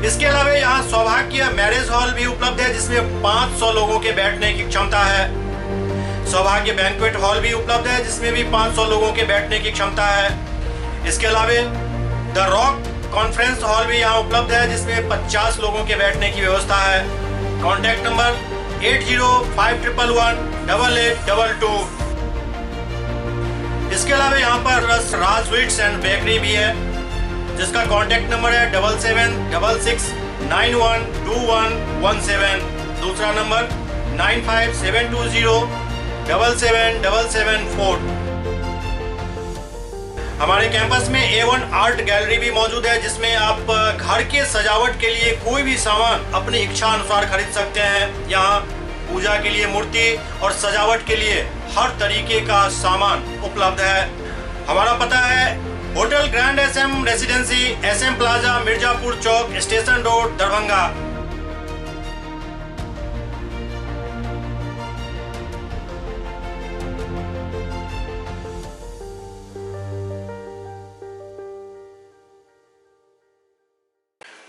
A: इसके अलावा यहाँ सौभाग्य मैरिज हॉल भी उपलब्ध है, जिसमें 500 लोगों के बैठने की क्षमता है। सौभाग्य बैंक्वेट हॉल भी उपलब्ध है, जिसमें भी 500 लोगों के बैठने की क्षमता है। इसके अलावा the rock conference hall भी यहाँ उपलब्ध है, जिसमें 50 लोगों के बैठने की व्यवस्था है। Contact number 8051118822। इसके अलावा यहाँ पर राज स्वीट्स एंड बेकरी भी है, जिसका कॉन्टैक्ट नंबर है 7766912117। दूसरा नंबर 9572077774। हमारे कैंपस में A1 art gallery भी मौजूद है, जिसमें आप घर के सजावट के लिए कोई भी सामान अपनी इच्छा अनुसार खरीद सकते हैं। यहाँ पूजा के लिए मूर्ति और सजावट के लिए हर तरीके का सामान उपलब्ध है। हमारा पता है hotel grand S M residency, S M plaza, Mirzapur Chowk, station road, Darbhanga.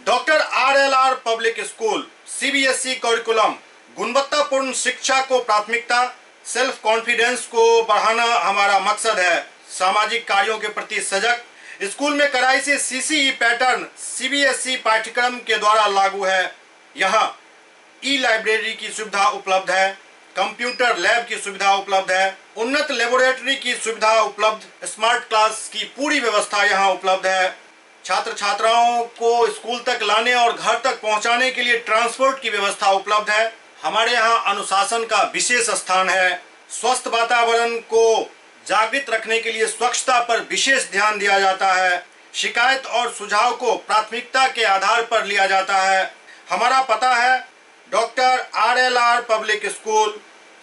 A: Doctor R L R public school, CBSE curriculum, गुणवत्तापूर्ण शिक्षा को प्राथमिकता, सेल्फ कॉन्फिडेंस को बढ़ाना हमारा मकसद है। सामाजिक कार्यों के प्रति सजग, स्कूल में कड़ाई से सीसीई पैटर्न सीबीएसई पाठ्यक्रम के द्वारा लागू है। यहाँ ई लाइब्रेरी की सुविधा उपलब्ध है, कंप्यूटर लैब की सुविधा उपलब्ध है, उन्नत लेबोरेटरी की सुविधा उपलब्ध, स्मार्ट क्लास की पूरी व्यवस्था यहाँ उपलब्ध है। छात्र छात्राओं को स्कूल तक लाने और घर तक पहुँचाने के लिए ट्रांसपोर्ट की व्यवस्था उपलब्ध है। हमारे यहाँ अनुशासन का विशेष स्थान है। स्वस्थ वातावरण को जागृत रखने के लिए स्वच्छता पर विशेष ध्यान दिया जाता है। शिकायत और सुझाव को प्राथमिकता के आधार पर लिया जाता है। हमारा पता है doctor R L R public school,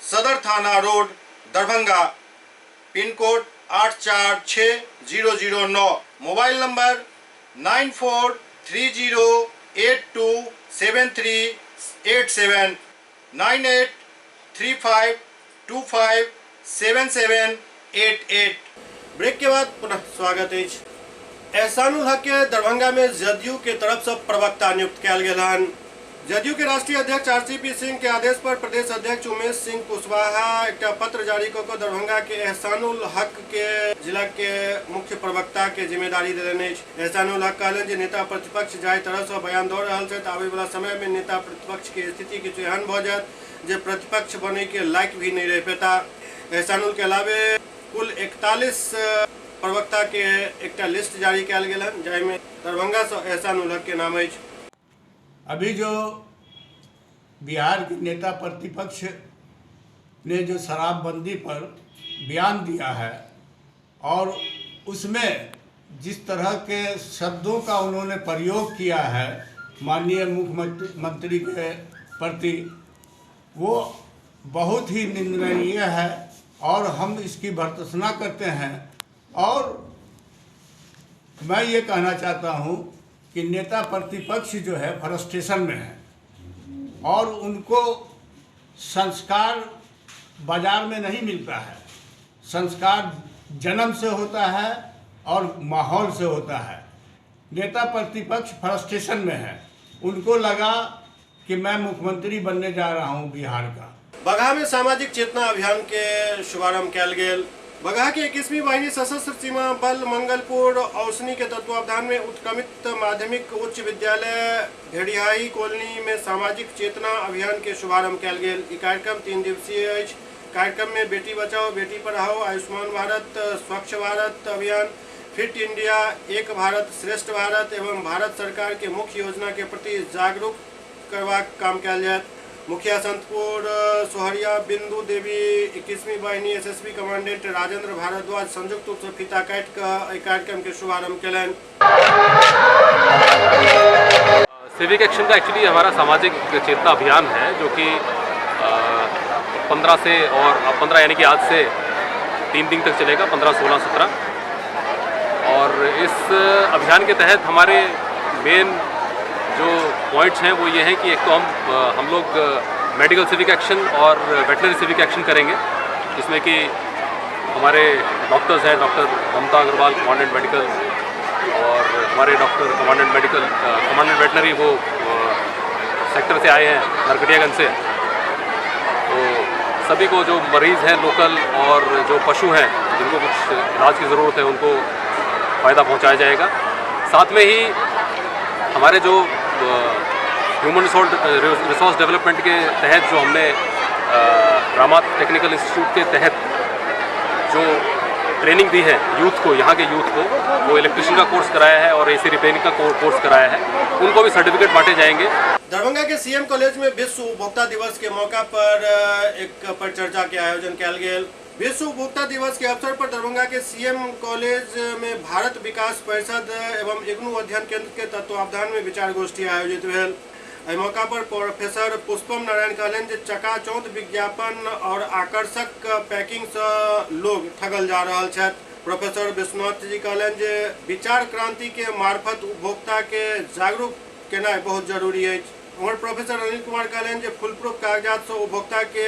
A: Sadar थाना road, Darbhanga, pin code 846009, mobile number 9430827387, 9835257788। Break के बाद पुनः स्वागत है। एहसानुल हक के दरभंगा में जदयू के तरफ से प्रवक्ता नियुक्त कयल गेल हन। जदयू के राष्ट्रीय अध्यक्ष आरसीपी सिंह के आदेश पर प्रदेश अध्यक्ष उमेश सिंह कुशवाहा एकटा पत्र जारी कऽ कऽ दरभंगा के एहसानुल हक के जिला के मुख्य प्रवक्ता के जिम्मेदारी देलनि अछि। एहसानुल हक कहलनि जे नेता प्रतिपक्ष जाहि तरह सँ बयान दऽ रहल छथि, आबय वला समय मे नेता प्रतिपक्ष के स्थिति किछु एहन भऽ जायत जे प्रतिपक्ष बनय के लायक भी नहि रहि पेता। एहसानुल के अलावे कुल 41 प्रवक्ता के एकटा लिस्ट जारी कयल गेल हन, जाहि मे दरभंगा सँ एहसानुल हक के नाम अछि।
J: अभी जो बिहार के नेता प्रतिपक्ष ने जो शराबबंदी पर बयान दिया है और उसमें जिस तरह के शब्दों का उन्होंने प्रयोग किया है माननीय मुख्यमंत्री के प्रति, वो बहुत ही निंदनीय है और हम इसकी भर्त्सना करते हैं। और मैं ये कहना चाहता हूँ कि नेता प्रतिपक्ष जो है फ्रस्ट्रेशन में है और उनको संस्कार बाजार में नहीं मिलता है। संस्कार जन्म से होता है और माहौल से होता है। नेता प्रतिपक्ष फ्रस्ट्रेशन में है, उनको लगा कि मैं मुख्यमंत्री बनने जा रहा हूं बिहार का।
A: बगहा में सामाजिक चेतना अभियान के शुभारंभ कयल गेल। बगहा के 21वीं वाहिनी सशस्त्र सीमा बल मंगलपुर औसनी के तत्वावधान में उत्क्रमित माध्यमिक उच्च विद्यालय भेड़िहाई कॉलोनी में सामाजिक चेतना अभियान के शुभारंभ कयल गेल। ई कार्यक्रम 3 दिवसीय अछि। कार्यक्रम में बेटी बचाओ बेटी पढ़ाओ, आयुष्मान भारत, स्वच्छ भारत अभियान, फिट इंडिया, एक भारत श्रेष्ठ भारत एवं भारत सरकार के मुख्य योजना के प्रति जागरूक करबाक काम कयल जायत। मुखिया संतपुर सोहरिया बिंदु देवी 21वीं वाहिनी एसएसबी कमांडेंट राजेंद्र भारद्वाज संयुक्त रूप से फीता काटि कऽ एहि कार्यक्रम के शुभारंभ कयलनि।
B: सिविक एक्शन का एक्चुअली हमारा सामाजिक चेतना अभियान है जो कि 15 से और 15 यानी कि आज से 3 दिन तक चलेगा, 15, 16, 17। और इस अभियान के तहत हमारे मेन जो पॉइंट्स हैं वो ये हैं कि एक तो हम लोग मेडिकल सिविक एक्शन और वेटनरी सिविक एक्शन करेंगे, जिसमें कि हमारे डॉक्टर्स हैं, doctor Mamta Agarwal commandant medical और हमारे doctor commandant medical commandant veterinary वो सेक्टर से आए हैं नरकटियागंज से। तो सभी को जो मरीज़ हैं लोकल और जो पशु हैं जिनको कुछ इलाज की ज़रूरत है उनको फ़ायदा पहुंचाया जाएगा। साथ में ही हमारे जो ह्यूमन रिसोर्स डेवलपमेंट के तहत जो हमने रामा टेक्निकल इंस्टीट्यूट के तहत जो ट्रेनिंग दी है यूथ को, यहाँ के यूथ को, वो इलेक्ट्रिशियन का कोर्स कराया है और एसी रिपेयरिंग का कोर्स कराया है, उनको भी सर्टिफिकेट बांटे जाएंगे।
A: दरभंगा के सीएम कॉलेज में विश्व उपभोक्ता दिवस के मौका पर एक परिचर्चा के आयोजन कयल गेल। विश्व उपभोक्ता दिवस के अवसर पर दरभंगा के सीएम कॉलेज में भारत विकास परिषद एवं इग्नू अध्ययन केंद्र के तत्वावधान में विचार गोष्ठी आयोजित भेल। एहि मौका पर प्रोफेसर पुष्पम नारायण कहलनि जे चकाचौंध विज्ञापन और आकर्षक पैकिंग से लोग ठगल जा रहल छथि। प्रोफेसर विश्वनाथ जी कहलनि जे विचार क्रांति के मार्फत उपभोक्ता के जागरूक केनाइ बहुत जरूरी अछि। उम्हर प्रोफेसर अनिल कुमार कहलनि जे फुलप्रूफ कागजात से उपभोक्ता के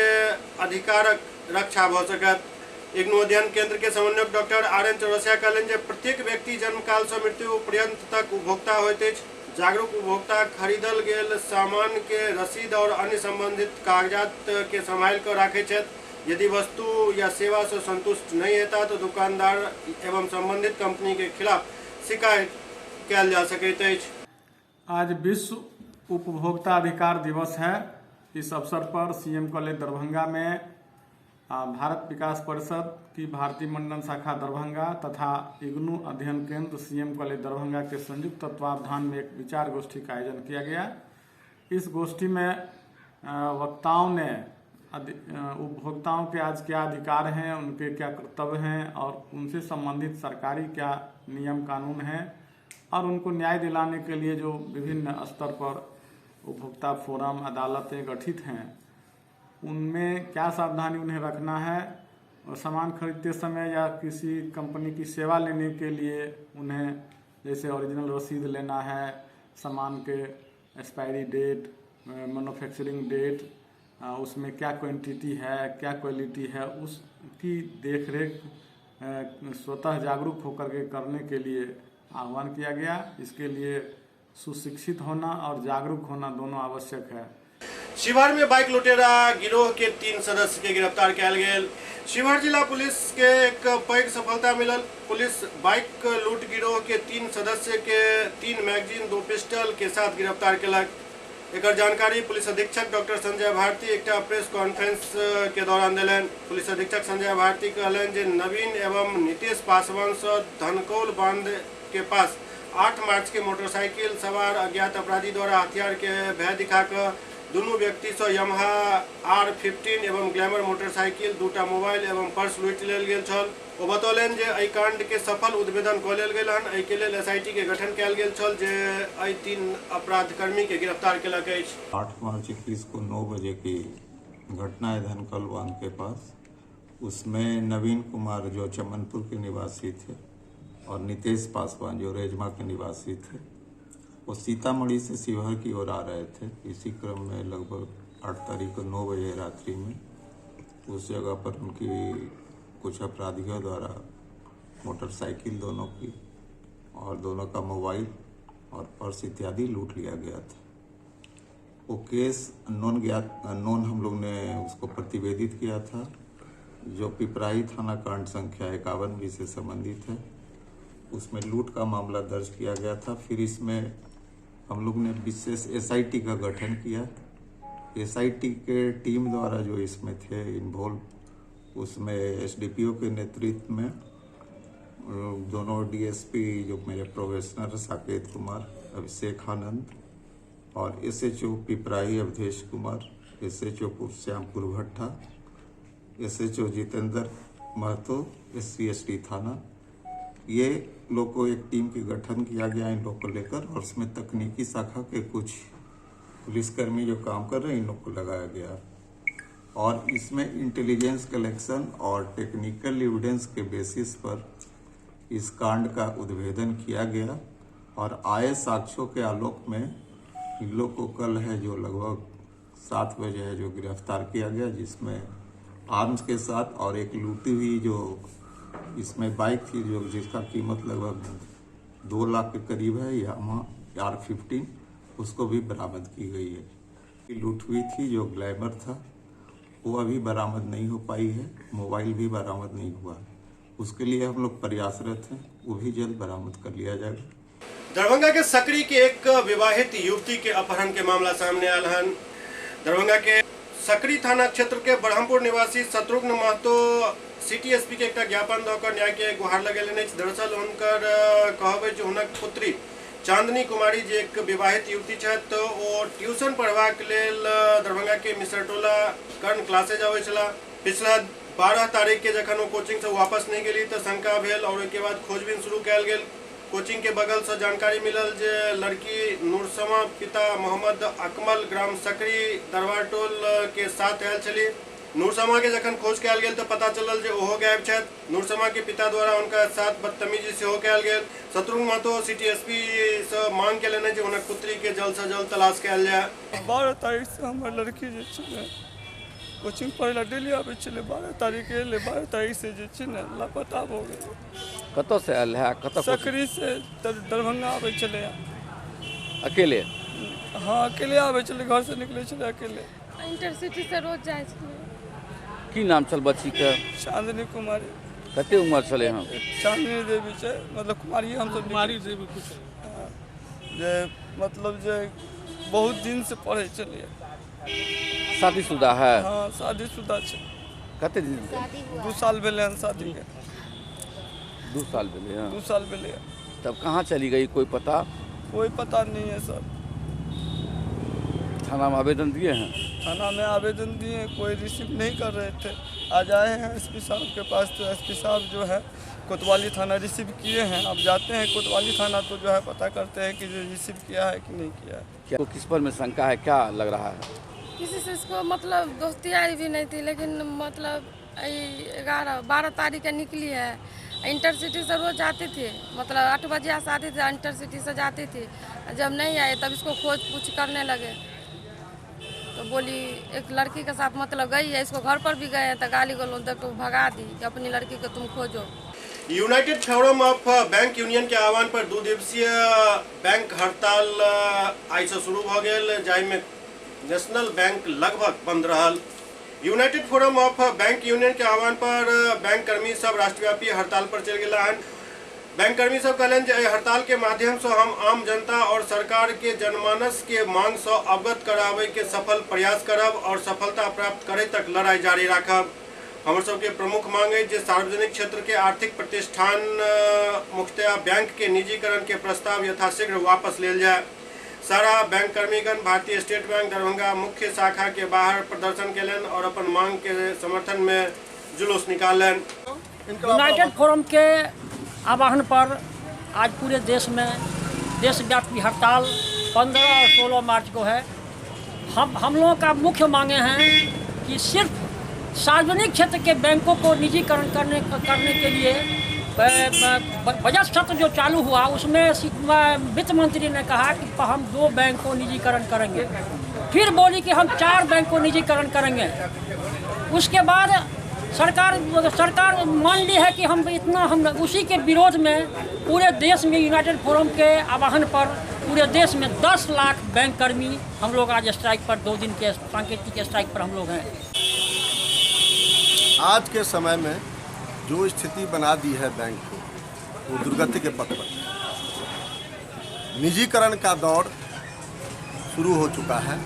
A: अधिकारक रक्षा भऽ सकत। इग्नू अध्ययन केंद्र के समन्वयक डॉक्टर आर एन चौरसिया कहलनि जे प्रत्येक व्यक्ति जन्मकाल से मृत्यु पर्यंत तक उपभोक्ता होइत अछि। जागरूक उपभोक्ता खरीदल गेल सामान के रसीद और अन्य संबंधित कागजात के सम्हालि कऽ राखैत छथि। यदि वस्तु या सेवा से संतुष्ट नहीं हेता तो दुकानदार एवं संबंधित कंपनी के खिलाफ शिकायत कयल जा सकैत अछि।
V: आज विश्व उपभोक्ता अधिकार दिवस है। इस अवसर पर सीएम कॉलेज दरभंगा में भारत विकास परिषद की भारतीय मंडल शाखा दरभंगा तथा इग्नू अध्ययन केंद्र सीएम कॉलेज दरभंगा के संयुक्त तत्वावधान में एक विचार गोष्ठी का आयोजन किया गया। इस गोष्ठी में वक्ताओं ने उपभोक्ताओं के आज क्या अधिकार हैं, उनके क्या कर्तव्य हैं और उनसे संबंधित सरकारी क्या नियम कानून हैं और उनको न्याय दिलाने के लिए जो विभिन्न स्तर पर उपभोक्ता फोरम अदालतें गठित हैं उनमें क्या सावधानी उन्हें रखना है और सामान खरीदते समय या किसी कंपनी की सेवा लेने के लिए उन्हें जैसे ओरिजिनल रसीद लेना है, सामान के एक्सपायरी डेट, मैन्युफैक्चरिंग डेट, उसमें क्या क्वांटिटी है, क्या क्वालिटी है, उसकी देखरेख स्वतः जागरूक होकर के करने के लिए आह्वान किया गया। इसके लिए सुशिक्षित होना और जागरूक होना दोनों आवश्यक है।
A: शिवहर में बाइक लुटेरा गिरोह के 3 सदस्य के गिरफ्तार कयल गेल। शिवहर जिला पुलिस के एक पैघ सफलता मिलल। पुलिस बाइक लूट गिरोह के 3 सदस्य के 3 मैगजीन 2 पिस्टल के साथ गिरफ्तार केलक। एकर जानकारी पुलिस अधीक्षक डॉक्टर संजय भारती एकटा प्रेस कॉन्फ्रेंस के दौरान देलनि। पुलिस अधीक्षक संजय भारती कहलनि जे नवीन एवं नीतीश पासवान से धनकौल बांध के पास 8 मार्च के मोटरसाइकिल सवार अज्ञात अपराधी द्वारा हथियार के भय दिखाकर दुनू व्यक्ति से यमहा R15 एवं ग्लैमर मोटरसाइकिल, 2टा मोबाइल एवं पर्स लूटि लेल गेल छल। ओ बतौलनि जे एहि कांड के सफल उद्भेदन कऽ लेल गेल हन। एहि के लेल SIT के गठन कयल गेल छल जे एहि 3 अपराधकर्मी के गिरफ्तार केलक अछि।
C: 8 मार्च 21 को 9 बजे की घटना है धनकल बांध के पास। उसमें नवीन कुमार जो चमनपुर के निवासी थे और नीतीश पासवान जो रेजमा के निवासी थे, वो सीतामढ़ी से शिवहर की ओर आ रहे थे। इसी क्रम में लगभग 8 तारीख को 9 बजे रात्रि में उस जगह पर उनकी कुछ अपराधियों द्वारा मोटरसाइकिल दोनों की और दोनों का मोबाइल और पर्स इत्यादि लूट लिया गया था। वो केस नॉन हम लोग ने उसको प्रतिवेदित किया था, जो पिपराही थाना कांड संख्या 51 बी से संबंधित है। उसमें लूट का मामला दर्ज किया गया था। फिर इसमें हम लोग ने विशेष SIT का गठन किया। SIT के टीम द्वारा जो इसमें थे इन्वॉल्व, उसमें SDPO के नेतृत्व में दोनों DSP जो मेरे प्रोबेशनर साकेत कुमार, अभिषेक आनंद और SHO Piprahi Awadhesh Kumar, SHO Shyampur Bhattha, SHO Jitendra Mahato, SC/ST थाना, ये लोग को एक टीम की गठन किया गया इन लोग को लेकर। और उसमें तकनीकी शाखा के कुछ पुलिसकर्मी जो काम कर रहे हैं इन लोग को लगाया गया। और इसमें इंटेलिजेंस कलेक्शन और टेक्निकल एविडेंस के बेसिस पर इस कांड का उद्भेदन किया गया। और आए साक्ष्यों के आलोक में इन लोग को कल है जो लगभग 7 बजे है जो गिरफ्तार किया गया, जिसमें आर्म्स के साथ और एक लूटी हुई जो इसमें बाइक थी जो जिसका कीमत लगभग 2 लाख के करीब है, यामाहा R15, उसको भी बरामद की गई है। लूट हुई थी जो ग्लैमर था वो अभी बरामद नहीं हो पाई है, मोबाइल भी बरामद नहीं हुआ है। उसके लिए हम लोग प्रयासरत हैं, वो भी जल्द बरामद कर लिया जाएगा।
A: दरभंगा के सकरी के एक विवाहित युवती के अपहरण के मामला सामने आयल हन। दरभंगा के सकरी थाना क्षेत्र के ब्रह्मपुर निवासी शत्रुघ्न महतो सिटी एसपी के एकटा ज्ञापन दऽ न्याय के गुहार लगेलनि अछि। दरअसल हुनकर कहब जे हुनक पुत्री चांदनी कुमारी जे एक विवाहित युवती छथि ओ ट्यूशन पढ़बाक लेल दरभंगा के मिसरटोला कर्ण क्लासेज अबै छलाह। पिछला 12 तारीख के जखन ओ कोचिंग से वापस नहीं गेली तऽ शंका भेल और ओहिके बाद खोजबीन शुरू कयल गेल। कोचिंग के बगल से जानकारी मिलल जे लड़की नूरसमा पिता मोहम्मद अकमल ग्राम सकरी दरबार टोल के साथ आयल छली। नूरसमा के जखन खोज कयल गेल तऽ पता चलल जे ओहो गायब छथि। नूरसमा के पिता द्वारा हुनका साथ बदतमीजी सेहो कयल गेल। शत्रुघ्न महतो सिटी एसपी से मांग केलनि जे हुनक पुत्री के जल्द से जल्द तलाश कयल जाय।
D: 12 तारीख से हमर लड़की जे छै ने कोचिंग पढ़ै लए डेली आबै छलै। 12 तारीख एलै, 12 तारीख से जे छै ने लापता भऽ गेलै।
W: कतऽ से आयल है? कतऽ?
D: सकरी से दरभंगा आबै छलै।
W: अकेले?
D: हाँ, अकेले आबै छलै, घर से निकलै छलै अकेले।
Q: इंटरसिटी से रोज जाइ छलै।
W: की नाम छल बच्ची के?
D: चांदनी कुमारी।
W: कते उम्र छलै? हम
D: चांदनी देवी छै, मतलब कुमारी, हमसब कुमारी देवी कुछ जे मतलब जे बहुत दिन से पढ़ै छलियै।
W: शादीशुदा है?
D: हाँ, शादीशुदा छै।
W: कते दिन?
D: 2 साल भेलै हन शादी के।
W: 2 साल भेलै? हाँ,
D: 2 साल भेलै।
W: तब कहाँ चली गई, कोई पता?
D: कोई पता नहीं है सर।
W: थाना में आवेदन दिए हैं?
D: थाना में आवेदन दिए, कोई रिसीव नहीं कर रहे थे। आज आए हैं एसपी साहब के पास तो एसपी साहब जो है कोतवाली थाना रिसीव किए हैं। अब जाते हैं कोतवाली थाना तो जो है पता करते हैं कि जो रिसीव किया है कि नहीं किया है।
W: क्या किस पर में शंका है, क्या लग रहा है?
Q: किसी से इसको मतलब दोस्ती यारी भी नहीं थी, लेकिन मतलब 11-12 तारीख के निकली है। इंटरसिटी से रोज जाती थी, मतलब 8 बजे से आती थी, इंटरसिटी से जाती थी। जब नहीं आए तब इसको खोज पूछ करने लगे तो बोली एक लड़की के साथ मतलब गई है। इसको घर पर भी गए हैं तो गाली गलौज देख के भगा दी कि अपनी लड़की को तुम खोजो।
A: United Forum of Bank Union के आह्वान पर 2 दिवसीय बैंक हड़ताल आइ से शुरू भ गेल, जाहिमे नेशनल बैंक लगभग बंद रहल। United Forum of Bank Union के आह्वान पर बैंक कर्मी सब राष्ट्रव्यापी हड़ताल पर चलि गेला हन। बैंक कर्मी सब कहलनि जे एहि हड़ताल के माध्यम से हम आम जनता और सरकार के जनमानस के मांग से अवगत कराबे के सफल प्रयास करब और सफलता प्राप्त करे तक लड़ाई जारी राखब। हमर सबके प्रमुख मांग है जे सार्वजनिक क्षेत्र के आर्थिक प्रतिष्ठान मुख्यतः बैंक के निजीकरण के प्रस्ताव यथाशीघ्र वापस लेल जाए। सारा बैंक कर्मीगण भारतीय स्टेट बैंक दरभंगा मुख्य शाखा के बाहर प्रदर्शन केलनि और अपन मांग के समर्थन में जुलूस निकालनि।
F: यूनाइटेड फोरम के आह्वान पर आज पूरे देश में देशव्यापी हड़ताल 15 और 16 मार्च को है। हम लोगों का मुख्य मांगे हैं कि सिर्फ सार्वजनिक क्षेत्र के बैंकों को निजीकरण करने के लिए बजट सत्र जो चालू हुआ उसमें वित्त मंत्री ने कहा कि हम 2 बैंक को निजीकरण करेंगे, फिर बोली कि हम 4 बैंक को निजीकरण करेंगे। उसके बाद सरकार मान ली है कि हम इतना हम उसी के विरोध में पूरे देश में यूनाइटेड फोरम के आह्वान पर पूरे देश में 10 लाख बैंक कर्मी हम लोग आज स्ट्राइक पर 2 दिन के सांकेतिक स्ट्राइक पर हम लोग हैं।
G: आज के समय में जो स्थिति बना दी है बैंक को, वो दुर्गति के पथ पर। निजीकरण का दौर शुरू हो चुका है।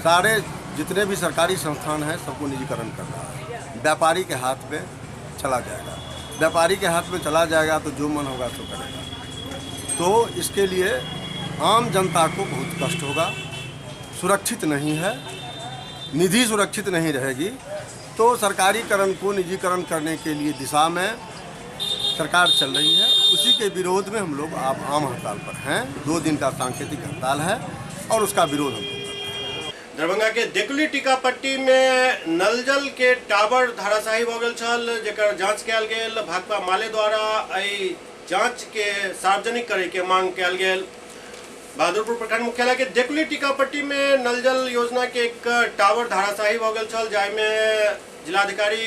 G: सारे जितने भी सरकारी संस्थान हैं सबको निजीकरण कर रहा है। व्यापारी के हाथ में चला जाएगा, व्यापारी के हाथ में चला जाएगा तो जो मन होगा सो करेगा। तो इसके लिए आम जनता को बहुत कष्ट होगा। सुरक्षित नहीं है, निधि सुरक्षित नहीं रहेगी। तो सरकारीकरण को निजीकरण करने के लिए दिशा में सरकार चल रही है, उसी के विरोध में हम लोग आप आम हड़ताल पर हैं। 2 दिन का सांकेतिक हड़ताल है और उसका विरोध हम लोग करते हैं।
A: दरभंगा के देकुली टीकापट्टी में नलजल के टावर धराशायी भ गेल छल, जेकर जांच कयल गेल। भाकपा माले द्वारा एहि जांच के सार्वजनिक करे के मांग कयल गेल। बहादुरपुर प्रखंड मुख्यालय के देकुली टीकापट्टी में नलजल योजना के एक टावर धराशायी भ गेल छल, जाहिमे जिलाधिकारी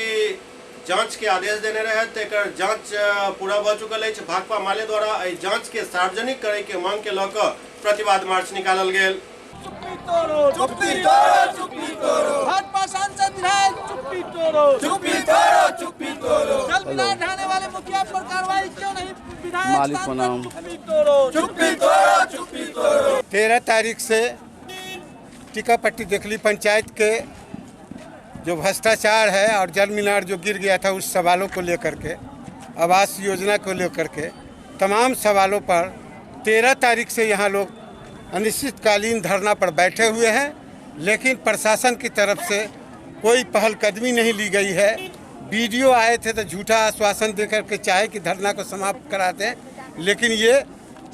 A: जांच के आदेश देने रहे। एकर जांच पूरा भ चुकल अछि। भाकपा माले द्वारा एहि जांच के सार्वजनिक करे के मांग के लऽ कऽ प्रतिवाद मार्च निकालल गेल।
H: चुप्पी तोड़ो, चुप्पी तोड़ो, चुप्पी तोड़ो। भाजपा सांसद विधायक चुप्पी तोड़ो, चुप्पी तोड़ो, चुप्पी तोड़ो। जल मिलान ढाने वाले मुखिया पर कार्रवाई क्यों नहीं? विधायक सांसद चुप्पी तोड़ो, चुप्पी तोड़ो, चुप्पी तोड़ो।
X: 13 तारीख से टीकापट्टी देखली पंचायत के जो भ्रष्टाचार है और जल मीनार जो गिर गया था उस सवालों को लेकर के, आवास योजना को लेकर के तमाम सवालों पर 13 तारीख से यहाँ लोग अनिश्चितकालीन धरना पर बैठे हुए हैं, लेकिन प्रशासन की तरफ से कोई पहलकदमी नहीं ली गई है। बीडीओ आए थे तो झूठा आश्वासन देकर के चाहे कि धरना को समाप्त करा दें, लेकिन ये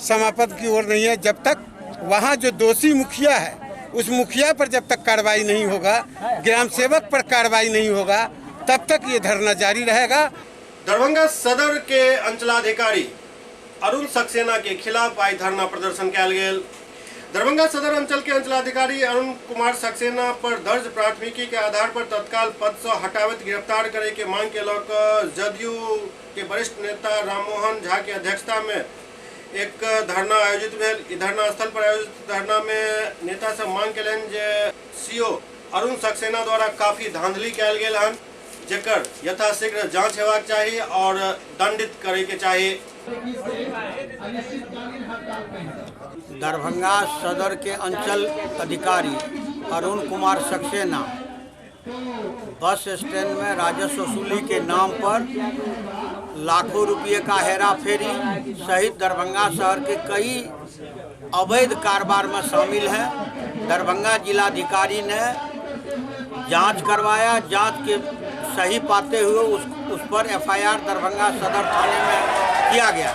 X: समापन की ओर नहीं है। जब तक वहाँ जो दोषी मुखिया है उस मुखिया पर जब तक कार्रवाई नहीं होगा, ग्राम सेवक पर कार्रवाई नहीं होगा, तब तक ये धरना जारी रहेगा।
A: दरभंगा सदर के अंचलाधिकारी अरुण सक्सेना के खिलाफ आई धरना प्रदर्शन कयल गेल। दरभंगा सदर अंचल के अंचलाधिकारी अरुण कुमार सक्सेना पर दर्ज प्राथमिकी के आधार पर तत्काल पद से हटावत गिरफ्तार करे के मांग के लऽ कऽ जदयू के वरिष्ठ नेता राममोहन झा के अध्यक्षता में एक धरना आयोजित भेल। ई धरना स्थल पर आयोजित धरना में नेता सब मांग केलनि जे सीओ अरुण सक्सेना द्वारा काफी धांधली कयल गेल हन, जेकर यथाशीघ्र जांच हेबाक चाही और दंडित करे के चाही।
Y: दरभंगा सदर के अंचल अधिकारी अरुण कुमार सक्सेना बस स्टैंड में राजस्व वसूली के नाम पर लाखों रुपये का हेराफेरी सहित दरभंगा शहर के कई अवैध कारोबार में शामिल हैं। दरभंगा जिलाधिकारी ने जांच करवाया, जांच के सही पाते हुए उस पर एफआईआर दरभंगा सदर थाने में किया गया,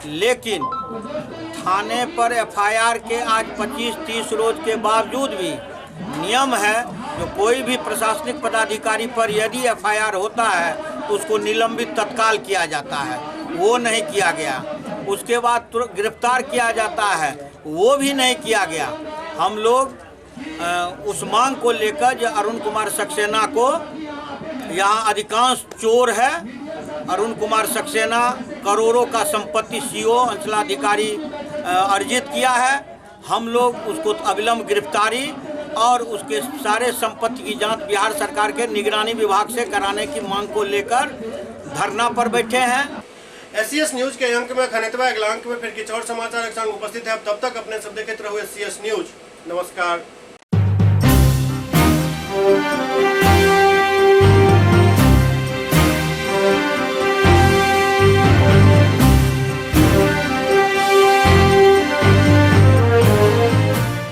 Y: लेकिन थाने पर एफआईआर के आज 25-30 रोज के बावजूद भी नियम है जो कोई भी प्रशासनिक पदाधिकारी पर यदि एफआईआर होता है तो उसको निलंबित तत्काल किया जाता है, वो नहीं किया गया। उसके बाद तुरंत गिरफ्तार किया जाता है, वो भी नहीं किया गया। हम लोग उस मांग को लेकर जो अरुण कुमार सक्सेना को यहाँ अधिकांश चोर है, अरुण कुमार सक्सेना करोड़ों का संपत्ति सीओ अंचलाधिकारी अर्जित किया है। हम लोग उसको अविलंब गिरफ्तारी और उसके सारे संपत्ति की जांच बिहार सरकार के निगरानी विभाग से कराने की मांग को लेकर धरना पर बैठे हैं।
A: एससीएस न्यूज के अंक में खनेतवा अगला अंक में फिर किछु और समाचार के संग उपस्थित है। तब तक अपने सब देखते रहो एससीएस न्यूज। नमस्कार।